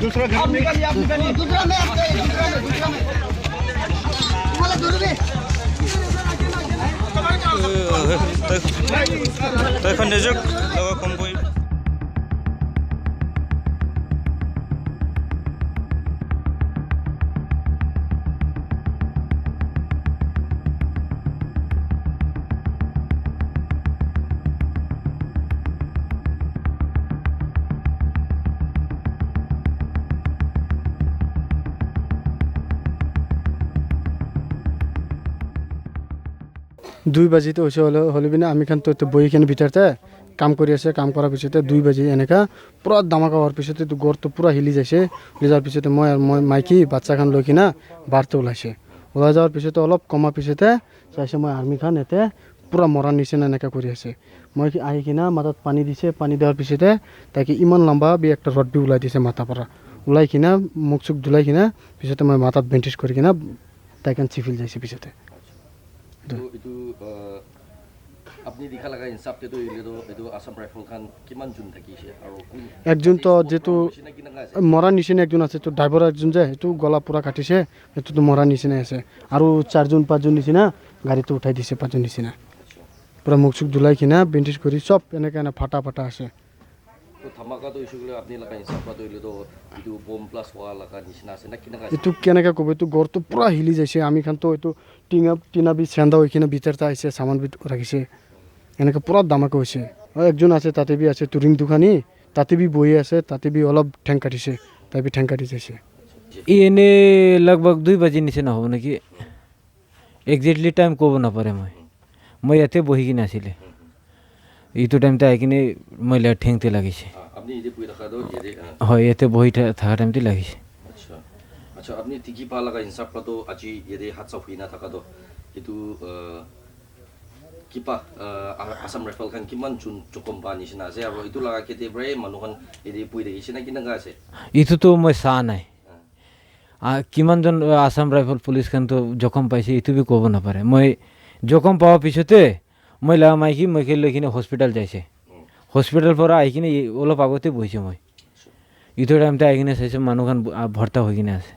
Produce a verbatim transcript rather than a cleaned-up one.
दूसरा में, दूसरा में, दूसरा में। Taikan nejok logo komboi. Dui baji te hoise hole, hole bina ami khan to, to bohi kene bitor te kam kuri ase, kam kora pisote dui baji eneka pura dhamaka hor pisote to ghor to pura hili jaise, hili jar pisote moi, moi maiki bacha khan loi kena bahar te ulaise, ulai jar pisote olop koma pisote saise moi army khan ete pura mora nisina eneka kuri ase, moi ki ahi kena mathat pani dise, pani dar pisote taiki iman lamba bi ekta rod bi ulai dise matha para, ulai kena muk suk dhulai kena pisote moi mathat bandage kuri kena tai khan civil jaise pisote. Etu, etu, uh, apni dikha laga hisab te toh etu, etu Assam Rifle khan kiman jun thaki ase aru kun ekjon toh jetu mora nisina ekjon ase, etu driver ekjon je, etu gola pura katise, etu toh mora nisina ase. Aru charjon, pachjon nisina gari toh uthai dise, pachjon nisina. Pura muk suk dhulai kena, bandage kuri sob eneka ena phata phata ase. To dhamaka to issue kule apni laga hisab para to ile to etu bomb blast hua laga nisina ase na kinaka ase? Etu kenaka kobo, etu ghor to pura hili jaise, ami khan to etu tina, tina bi sanda hoi kena bitor te aise, saman bi rakhise, enaka pura dhamaka hoise. Aru ekjon ase, tate bi ase, turing dukhani, tate bi bohi ase, tate bi olop theng katise, tai bi theng kati jaise. Ene lagbhag dui baji nisina hobo neki. Exactly time kobo napare moi. Moi yate bohi kena asile. Itu time te ahi kene moi la theng te lagise. Ah, apni yate bohi thaka toh yate, ah. Hoi, yate bohi tha-, thaka time te lagise. Acha. Acha, apni dikhi pa laga hisab pra toh aji yate hadsa hoi na thaka toh. Itu, ah, kipa, ah, A-, Assam Rifle khan kiman jun jokhom pa nishina ase, aru itu laga ke te pra manu khan yate bohi thakise na kinaka ase? Itu toh moi sa nai. Ah. Ah, kiman jon, ah, Assam Rifle Police khan toh jokhom paise, itu bi kobo napare. Moi jokhom pawa pisote, moi la maiki, moi ke loi kene hospital jaise. Hmm. Hospital para ahi kene ye-, olop agote bohise moi. Itu time te ahi kene saise manu khan bu-, ah, bhorta hoi kene ase.